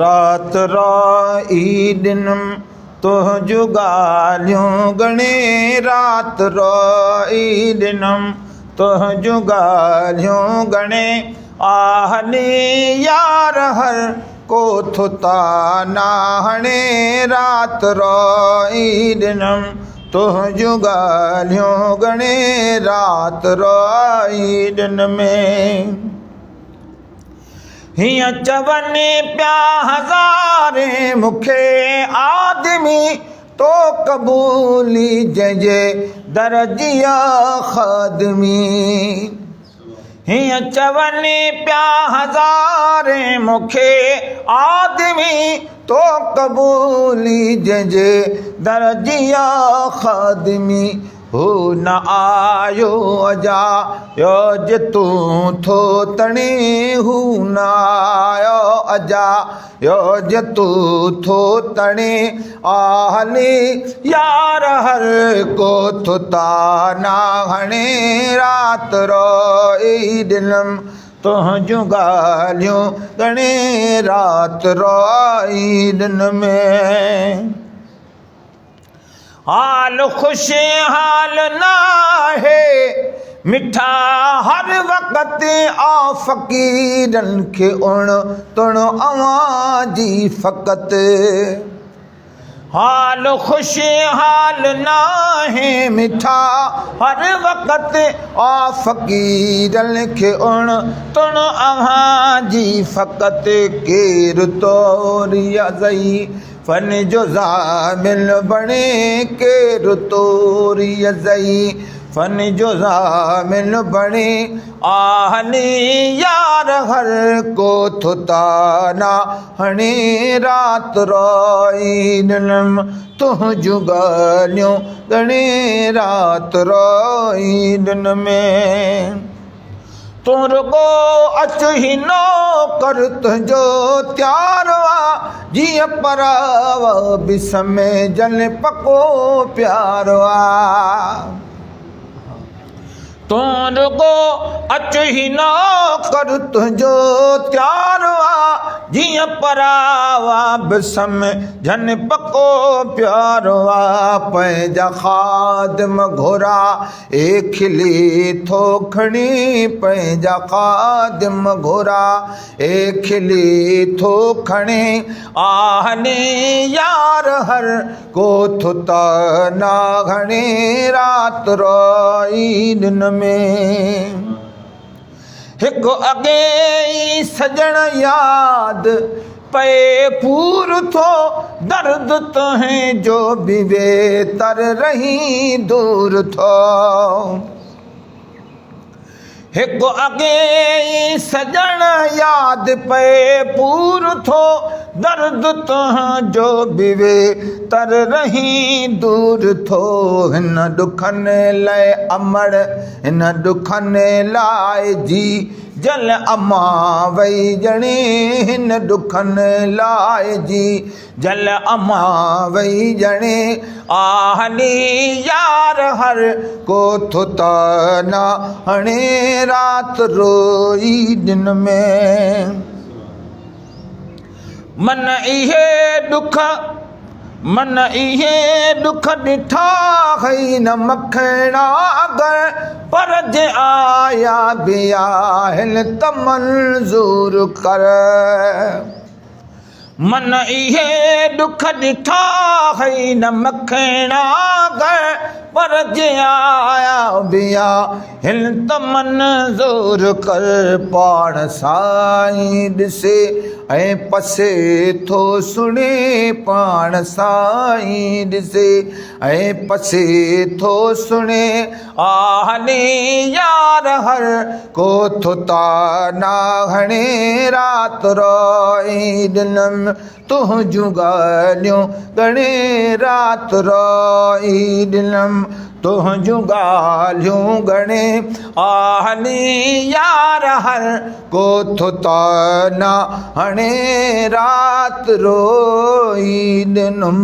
رات روئي ڏنم تنهنجون ڳالهيون ڳڻي رات روئي ڏنم تنهنجون ڳالهيون ڳڻي آهني يار هر ڪو ٿو طعنا هڻي رات روئي ڏنم تنهنجون ڳالهيون ڳڻي رات روئي ڏنم. هيئن چون پيا هزارين مون کي آدمي تو قبولي جنهن جي در جي آ خادمي. هيئن چون پيا هزارين مون کي آدمي تو قبولي جنهن جي در جي آ خادمي. هو نه آيو اجا يو جي تون ٿو تڻي هو نه آيو اجا يو جي تون ٿو تڻي آهلي يار هر ڪو ٿو طعنا هڻي رات روئي ڏنم تنهنجون ڳالهيون ڳڻي رات روئي ڏنم. حال خوش حال ناهي مٺا هر وقت آ فقيرن کي اڻ تڻ اوهان جي فقط حال خوش حال ناهي مٺا هر وقت آ فقيرن کي اڻ تڻ اوهان جي فقط ڪير توريا زئي فن جو ضامن بڻي ڪير توري زئي فن جو ضامن بڻي آهني يار هر ڪو ٿو طعنا هڻي رات روئي ڏنم تنهنجون ڳالهيون ڳڻي رات روئي ڏنم. تون رڳو اچ هي نوڪر تنهنجو تيار آ جيئن پراوا به سميجن پڪو پيار آ. تون رڳو اچ هي نوڪر تنهنجو تيار آ جيئن پراوا به سمجهن پڪو پيار آ. پنهنجا خادم گهرا اي کلي ٿو کڻي پنهنجا خادم گهرا اي کلي ٿو کڻي آهني يار هر ڪو ٿو طعنا هڻي رات روئي ڏن ۾ هڪ اڳي ئي سڄڻ ياد پئي پور ٿو درد تنهنجو به ويتر رهين دور ٿو. هڪ اڳي ئي سڄڻ ياد پئي پور ٿو درد تنهنجو به ويتر رهين دور ٿو. هن ڏکن لئه امڙ هن ڏکن لاء جي جل اما وئي ڄڻي هن ڏکن لاء جي جل اما وئي ڄڻي آهني يار هر ڪو ٿو طعنا هڻي رات روئي ڏن ۾. من اهي ڏک من اهي ڏک ڏٺا هئي نه مکڻا اگر پر جي آيا به آهن ته منظور ڪر. من اهي ڏک ڏٺا هئي نه مکڻا اگر پر جي آيا به آهن ته منظور ڪر. پاڻ سائين ڏسي ۽ پسي ٿو سڻي پاڻ سائين ڏسي ۽ پسي ٿو سڻي آهني يار هر ڪو ٿو طعنا هڻي رات روئي ڏنم تنهنجون ڳالهيون ڳڻي رات روئي ڏنم تنهنجون ڳالهيون ڳڻي آهني يار هر ڪو ٿو طعنا هڻي رات روئي ڏنم.